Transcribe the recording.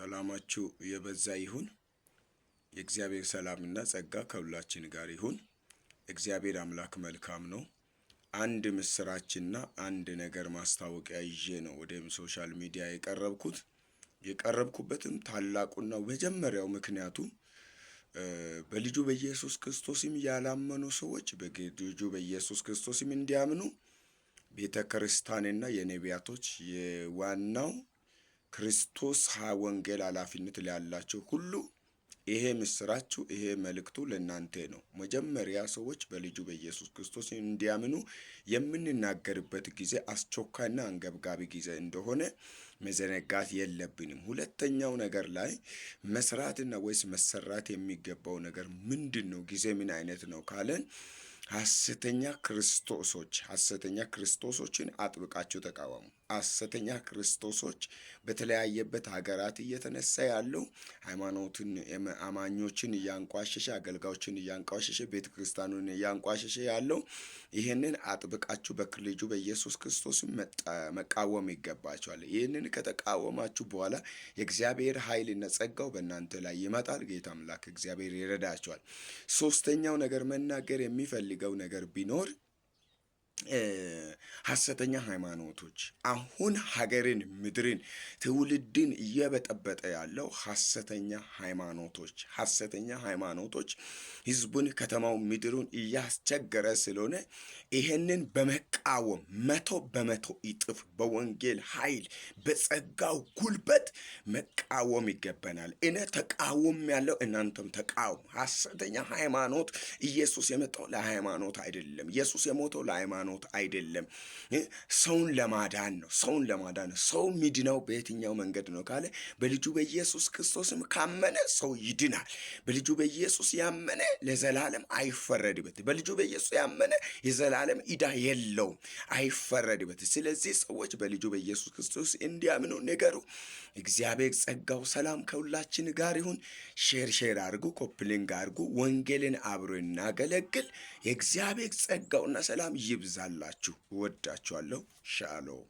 ሰላማችሁ የበዛ ይሁን። የእግዚአብሔር ሰላምና ጸጋ ከሁላችን ጋር ይሁን። እግዚአብሔር አምላክ መልካም ነው። አንድ ምስራችንና አንድ ነገር ማስታወቂያ ይዤ ነው ወደ social media የቀረብኩት። የቀረብኩበትም ታላቁና መጀመሪያው ምክንያቱ በልጁ በኢየሱስ ክርስቶስም ያላመኑ ሰዎች በልጁ በኢየሱስ ክርስቶስም እንዲያምኑ፣ ቤተ ክርስቲያንና የነቢያቶች የዋናው ክርስቶስ ወንጌል ኃላፊነት ያላቸው ሁሉ ይሄ ምስራችሁ፣ ይሄ መልእክቱ ለእናንተ ነው። መጀመሪያ ሰዎች በልጁ በኢየሱስ ክርስቶስ እንዲያምኑ የምንናገርበት ጊዜ አስቸኳይና አንገብጋቢ ጊዜ እንደሆነ መዘነጋት የለብንም። ሁለተኛው ነገር ላይ መስራትና ወይስ መሰራት የሚገባው ነገር ምንድን ነው? ጊዜ ምን አይነት ነው ካለን፣ ሐሰተኛ ክርስቶሶችን አጥብቃችሁ ተቃወሙ። ሐሰተኛ ክርስቶሶች በተለያየበት ሀገራት እየተነሳ ያለው፣ ሃይማኖትን፣ አማኞችን እያንቋሸሸ፣ አገልጋዮችን እያንቋሸሸ፣ ቤተ ክርስቲያኑን እያንቋሸሸ ያለው፣ ይህንን አጥብቃችሁ በልጁ በኢየሱስ ክርስቶስ መቃወም ይገባችኋል። ይህንን ከተቃወማችሁ በኋላ የእግዚአብሔር ኃይልና ጸጋው በእናንተ ላይ ይመጣል። ጌታ አምላክ እግዚአብሔር ይረዳችኋል። ሶስተኛው ነገር መናገር የሚፈልገው ነገር ቢኖር፣ ሐሰተኛ ሃይማኖቶች፣ አሁን ሀገርን፣ ምድርን፣ ትውልድን እየበጠበጠ ያለው ሐሰተኛ ሃይማኖቶች ህዝቡን፣ ከተማው፣ ምድሩን እያስቸገረ ስለሆነ ይሄንን በመቃወም 100% እጥፍ በወንጌል ኃይል በጸጋው ጉልበት መቃወም ይገባናል። እኔ ተቃውሜያለሁ፣ እናንተም ተቃወሙ። ሐሰተኛ ሃይማኖት፣ ኢየሱስ የመጣው ለሃይማኖት አይደለም። ኢየሱስ የሞተው ለሃይማኖት አይደለም፣ ሰውን ለማዳን ነው። ሰውን ለማዳን ነው። ሰው ሚድነው በየትኛው መንገድ ነው ካለ፣ በልጁ በኢየሱስ ክርስቶስም ካመነ ሰው ይድናል። በልጁ በኢየሱስ ያመነ ለዘላለም አይፈረድበት። በልጁ በኢየሱስ ያመነ የዘላለም ዕዳ የለውም፣ አይፈረድበት። ስለዚህ ሰዎች በልጁ በኢየሱስ ክርስቶስ እንዲያምኑ ንገሩ። እግዚአብሔር ጸጋው ሰላም ከሁላችን ጋር ይሁን። Share share አድርጉ፣ copy link አድርጉ። ወንጌልን አብሮ እናገለግል። የእግዚአብሔር ጸጋውና ሰላም ይብዛላችሁ። እወዳችኋለሁ። ሻሎም።